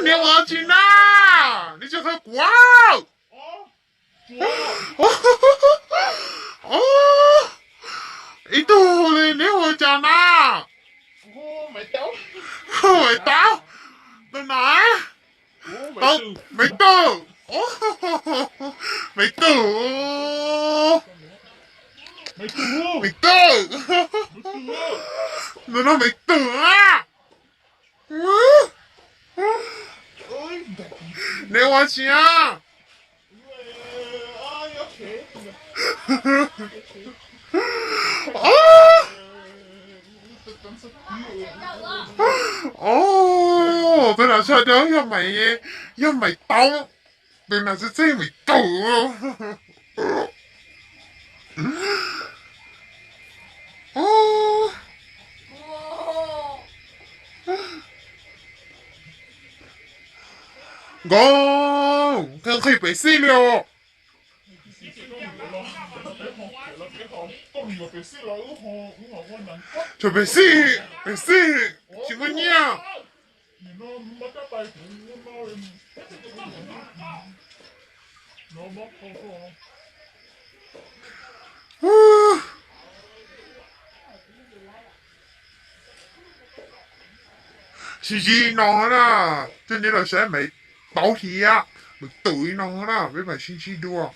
Neb ua tsi na? Neb tsis qhia kuv. Ib tug li neb ua cas na? Maiv Taub, tus no, Maiv Twm, Maiv Twm, Maiv Twm, tus no Maiv Twm a. Neb ua tsi a? Peb no sawv daws yog Maiv, yog Maiv Taub, peb no txij txij Maiv Twm. Nkauj, koj nqhis pev xij li os. Tsuas pev xij, pev xij, tsis muaj nyiaj. Sib ntsib no na, coj neb los saib Maiv Taub thiab Maiv Twm no na, peb mam sib ntsib dua.